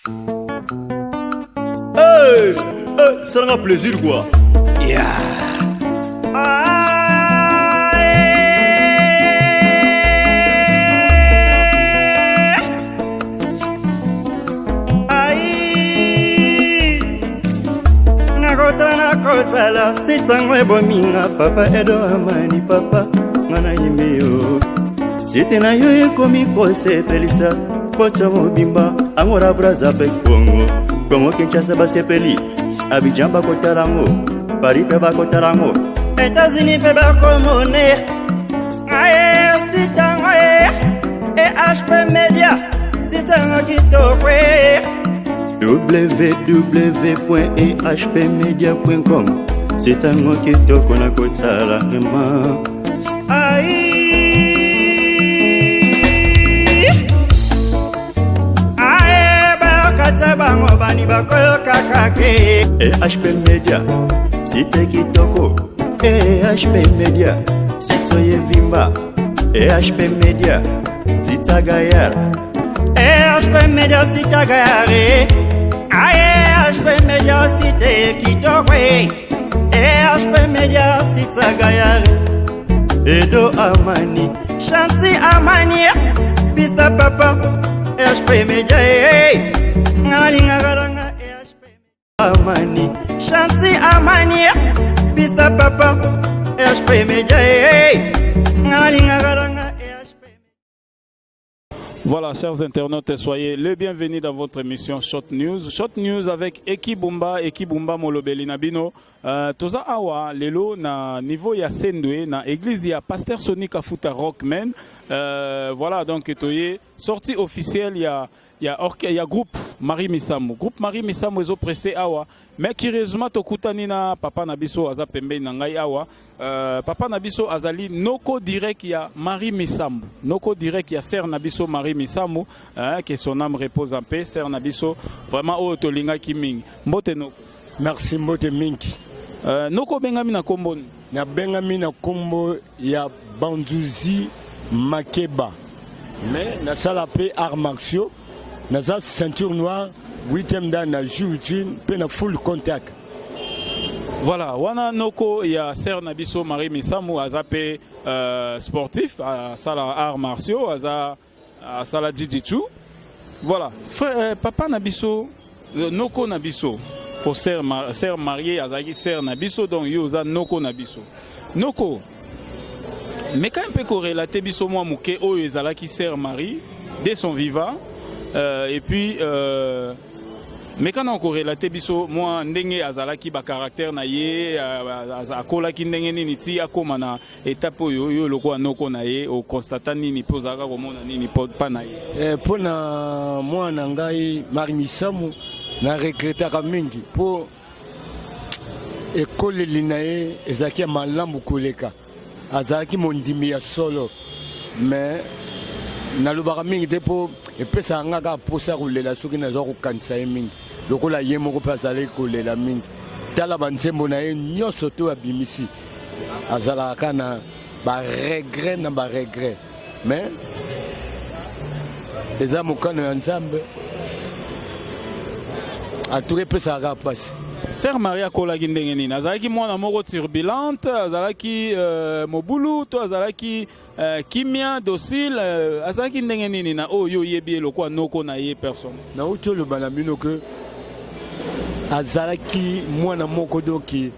Hey, hey, salanga plaisir quoi. Yeah. Nakota nakotala sitango ebominga papa edo amani papa nga nayembi yo site na yo ekomi kosepelisa poto mobimba angola braza mpe kongo kongo kinshasa basepeli abidjan bakotala yango paris mpe bakotala yango etats-unis mpe bakomone aye sitango ehp media sitango kitoko www.ehpmedia.com sitango kitoko na kotala ema ai ae bayokata bango bani bakoyokaka ke ehp media site kitoko ehp media site oyo evimba ehp media site gayar ehp media site gayare ae ehp media site kitoko ehp media site gayare edo amani chansi amani pista papa ehp media ngalingaka nanga ehp amani chansi amani pista papa ehp media ngalingaka nanga ehp Voilà, chers internautes, soyez les bienvenus dans votre émission Short News. Short News avec Eki Bumba, Eki Bumba Molobeli Nabino. Toza awa lelo na niveau ya Sendwe na église ya Pasteur Sony Kafuta Rockman. Voilà donc toye sortie officielle ya groupe Marie Misamu. Groupe Marie Misamu ezo presté awa, mais curieusement tokutani na papa na biso aza pembeni na ngai awa. Papa na biso azali noko direct ya Marie Misamu. Noko direct ya sœur na biso Marie Misamu, hein, que son âme repose en paix, sœur na biso vraiment oyo tolingaki mingi. Mbote noko. Merci, mbote mingi. Noko bengami na kombo nini? Nabengami na kombo ya Banzuzi Makeba. Mais nasala pe arts martiaux, naza ceinture noire, 8e dan na jiu-jitsu pe na full contact. Voilà, wana noko ya sœur na biso Marie Misamu aza pe sportif, asala arts martiaux, aza asala jiu-jitsu. Voilà, frère, papa na biso, noko na biso pour sœur, sœur mariée azalaki sœur na biso, donc yo oza noko na biso. Noko, meka mpe korelate biso mwa moke oyo ezalaki sœur Marie dès son vivant, et puis meka na korelate biso mwa ndenge azalaki, bacaractère na ye, akolaki ndenge nini ti akóma na étape oyo yo lokola noko na ye oconstata nini mpe ozalaka komona nini mpa na ye? Mpo na mwana ngai Marie Misamu, na regretaka mingi mpo ekoleli na ye ezalaki ya malamu koleka. Azalaki mondimi ya solo, mais nalobaka mingi te mpo epesaka nga kaka mposa kolela soki nazwa kokanisa ye mingi, lokola ye moko mpe azalaki kolela mingi. Tala banzembo na ye nyonso to abimisi, azalaka kaka na baregret na baregret, mais eza mokano ya Nzambe. Antuka epesaka kaka mpasi. Sœur Marie akolaki ndenge nini? Azalaki mwana moko turbulente, azalaki mobulu to azalaki kimia, docile? Azalaki ndenge nini na oyo oyebi ye lokola noko na ye personne? Nauti oloba na bino ke azalaki mwana moko doki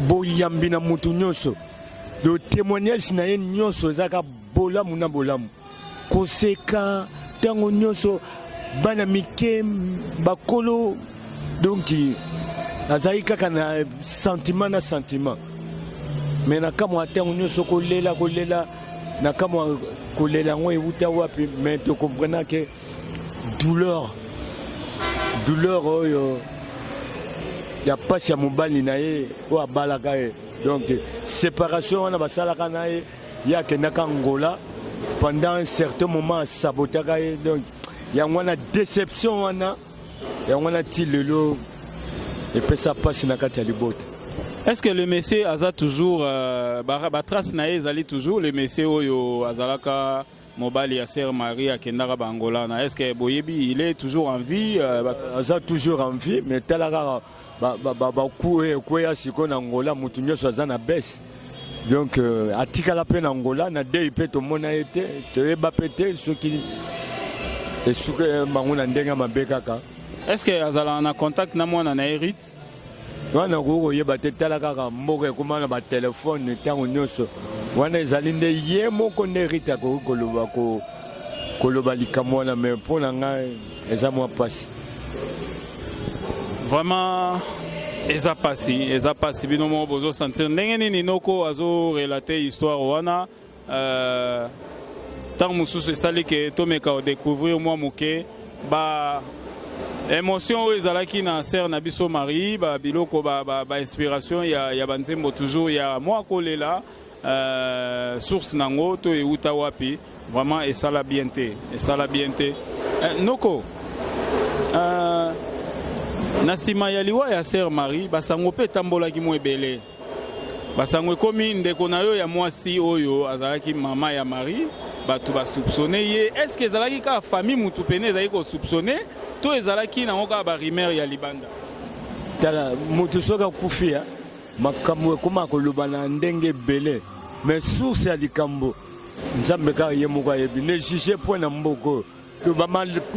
boyambi na motu nyonso. Do témoignage na ye nyonso ezalaka bolamu na bolamu, koseka ntango nyonso, bana mike, bakolo. Donc azalaki kaka na sentiment na sentiment, mais na kamwa ntango nyonso kolela kolela, na kamwa kolela yango ewuta wapi. Mais tocomprena ke douleur oyo ya pasi ya mobali na ye oyo abalaka ye. Donc séparation wana basalaka na ye, ye akendaka Angola pendant un certain moment, asabotaka ye. Donc yango wana déception wana, yango wana ti lelo epesa mpasi na kati ya libota. Est-ce que le monsieur aza toujours, batrace na ye ezali toujours, le monsieur oyo azalaka? Mobali ya sœur Marie akendaka ba Angola na, est ce que boyebi, il est toujours en vie? Aza toujours en vie, mais tala kaka baku oyo ekweya sikoyo na Angola, motu nyonso aza na bese. Donc atikala mpe na Angola na dei mpe tomona ye te, toyeba mpe te soki esuki bango na ndenge mabe kaka. Est ce que azalaka na contact na mwana na ye Rite? Wana okoki koyeba te. Tala kaka mboka ekóma na batelefone ntango nyonso. Wana ezali nde ye moko nde Rite akoki koloba, koloba likambo wana, mais mpo na ngai eza mwa mpasi. Vraiment eza pasi, eza pasi. Bino moko bozosentir ndenge nini noko azorelater histoire wana. Ntango mosusu esali ke tomeka kodécouvrir mwa moke ba émotion oyo ezalaki na sœur na biso Marie, babiloko bainspiration ba ya banzembo toujours ya mwa kolela, source nango to euta wapi. Vraiment esala bien te, esala bien te. Noko, na nsima ya liwa ya sœur Marie, basango mpe etambolaki mwa ebele. Basango ekomi ndeko na yo ya mwasi oyo azalaki mama ya Marie, bato basoupçonner ye. Est ce que ezalaki kaka famille mutu pene ezalaki kosoupçonner to ezalaki nango kaka barumeur ya libanda? Tala, moto soki akufi ya makambo ekóma koloba na ndenge ebele, mais source ya likambo, Nzambe kaka ye moko ayebi. Ne juge point na mboka oyo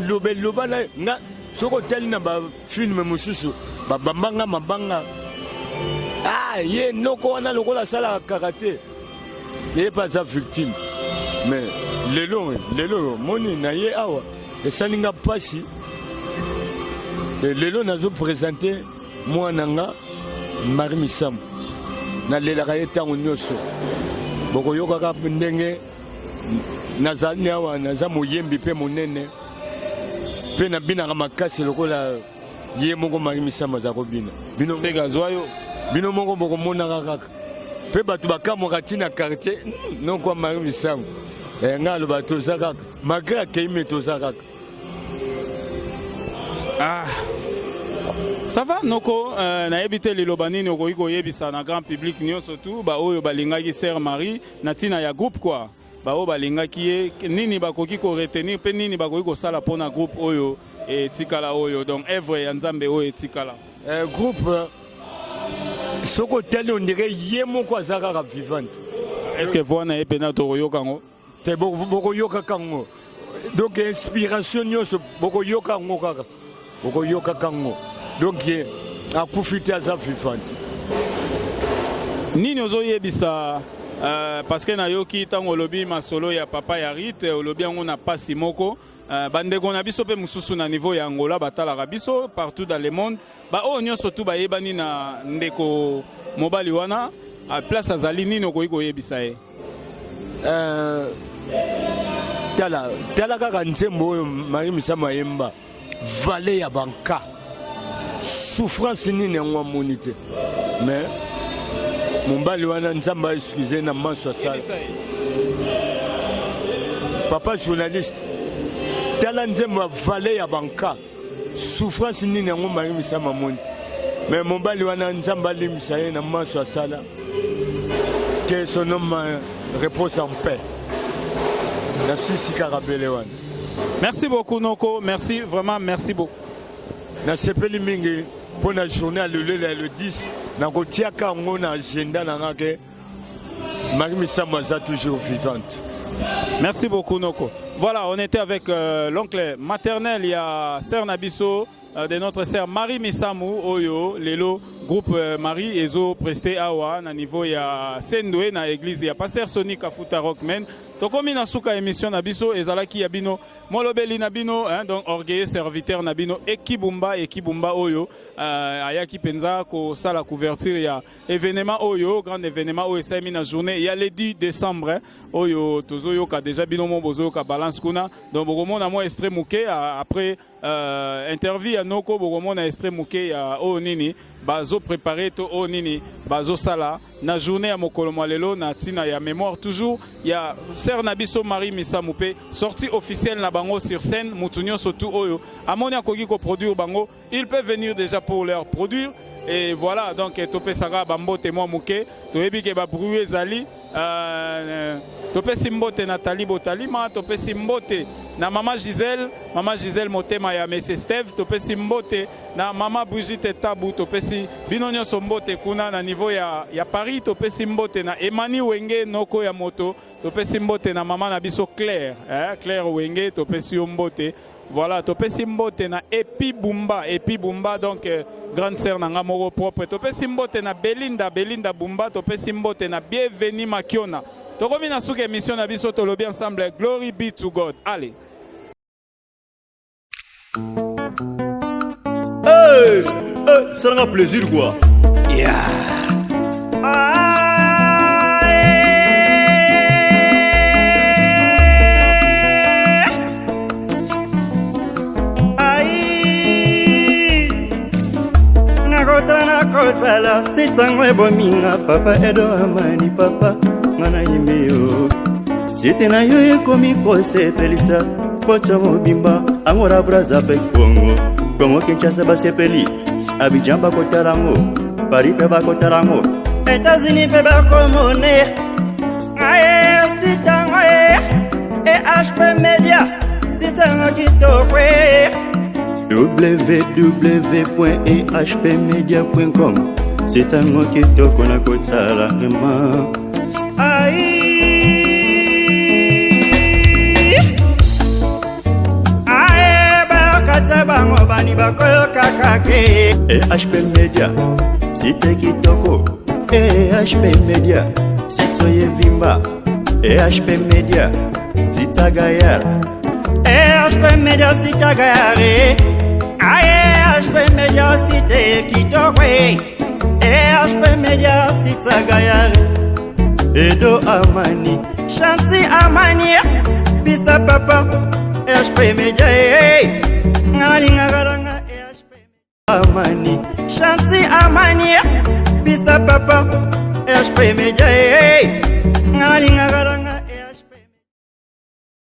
loba eloba na nga. Soki otali na bafilm mosusu, babambanga mabanga, ah, ye noko wana lokola asalaka kaka te, ye mpe aza victime. Mais lelo, lelo moni na ye awa esali nga mpasi. Lelo nazoprésenter mwana nga Marie Misamu, nalelaka ye ntango nyonso. Bokoyokaka ndenge nazali awa, naza moyembi mpe monene mpe nabinaka makasi lokola ye moko Marie Misamu aza kobina. Bino sega zwa yo. Bino moko bokomonaka kaka mpe bato bakamwaka ntina quartier nokwa Marie Misamu. Ngai aloba toza kaka malgré akei, mais toza kaka. Ah, ça va noko. Nayebi te liloba nini okoki koyebisa na grand public nyonso tu baoyo balingaki sœur Marie na ntina ya groupe quoi, baoyo balingaki ye, nini bakoki koretenir mpe nini bakoki kosala mpona groupe oyo etikala oyo, donc œuvre ya Nzambe oyo etikala? Groupe, soki otali, on dirait ye moko aza kaka vivante. Est ce que voix na ye mpena tokoyoka yango? Te, bokoyokaka yango. Donc inspiration nyonso bokoyoka yango kaka, bokoyokaka yango. Donc akufi te, aza vivante. Nini ozoyebisa? Parce que nayoki ntango olobi masolo ya papa ya Rite, olobi yango na pasi moko. Bandeko na biso mpe mosusu na niveau ya Angola batalaka biso partout dans le monde, baoyo nyonso tu bayebani na ndeko mobali wana, place azali, nini okoki koyebisa ye? Tala, tala kaka nzembo oyo Marie Misamu ayemba, vallée ya banka, souffrance nini yango amoni te. Mais mobali wana, Nzambe aexcuser na manso asala. Papa journaliste, tala nzembo ya vallée ya banka, souffrance nini yango Marie Misamu amoni te. Mais mobali wana, Nzambe alimbisa ye na manso asala. Que son homme repose en paix. Nasisi kaka bele wana. Merci beaucoup noko, merci vraiment, merci beaucoup. Nasepeli mingi mpo na journée ya lelo ya le 10. Nakotiaka yango na agenda na nga ke Marie Misamu aza toujours vivante. Merci beaucoup noko. Voilà, on était avec l'oncle maternel ya sœur na biso, de notre sœur Marie Misamu, oyo lelo groupe Marie ezo prester awa na niveau ya Sendwe na église ya pasteur Sony Kafuta Rockman. Tokomi na suka émission na biso. Ezalaki ya bino molobeli na bino, hein, donc orgueilleux serviteur na bino Ekibumba, Ekibumba oyo ayaki penza kosala couverture ya événement oyo, grand événement oyo esalemi na journée ya le 10 décembre oyo tozoyoka déjà. Bino mo bozoyoka balance kuna, donc bokomona mwa extrait moke après interview ya noko, bokomona extrait moke ya oyo nini bazoprépare to oyo nini bazosala na journée ya mokolo mwa lelo na ntina ya mémoire toujours ya sœur na biso Marie Misamu, mpe sortie officielle na bango sur scène. Mutu nyonso tu oyo amoni akoki koproduire bango, il peut venir déjà pour leur produire. Et voilà, donc topesaka bambote mwa moke. Toyebi ke babruit ezali. Topesi mbote na Talibo Talima, topesi mbote na mama Gisèle, mama Gisèle motema ya Monsieur Steve, topesi mbote na mama Brigitte Tabu, topesi bino nyonso mbote kuna na niveau ya Paris, topesi mbote na Emani Wenge noko ya moto, topesi mbote na mama na biso Claire, Claire Wenge, topesi yo mbote. Voilà, topesi mbote na Epi Bumba, Epi Bumba, donc grande sœur na nga moko propre. Topesi mbote na Belinda, Belinda Bumba, topesi mbote na Bienvenue Makiona. Tokomi na suka émission na biso, tolobi ensemble glory be to God. Allez. Hey, hey, salanga plaisir quoi. Yeah. Nakotala kotala sitango ebominga papa Edo Amani papa nga nayembi yo site na yo ekomi kosepelisa poto mobimba Angola, Braza mpe Kongo, Kongo Kinshasa basepeli, Abidjan bakotala yango, Paris mpe bakotala yango, États-Unis mpe bakomone aye sitango EHP Media sitango kitoko www.ehpmedia.com sitango kitoko na kotala vraiment. Ai aye bakata bango bani bakoyokaka ke EHP Media site kitoko, EHP Media site oyo evimba, EHP Media site agayar, EHP Media site agayare, aye EHP Media site kitoko, EHP Media site agayare. Edo Amani Chansi Amani Pista papa EHP Media ngalingaka nanga EHP Amani Chansi Amani Pista papa EHP Media.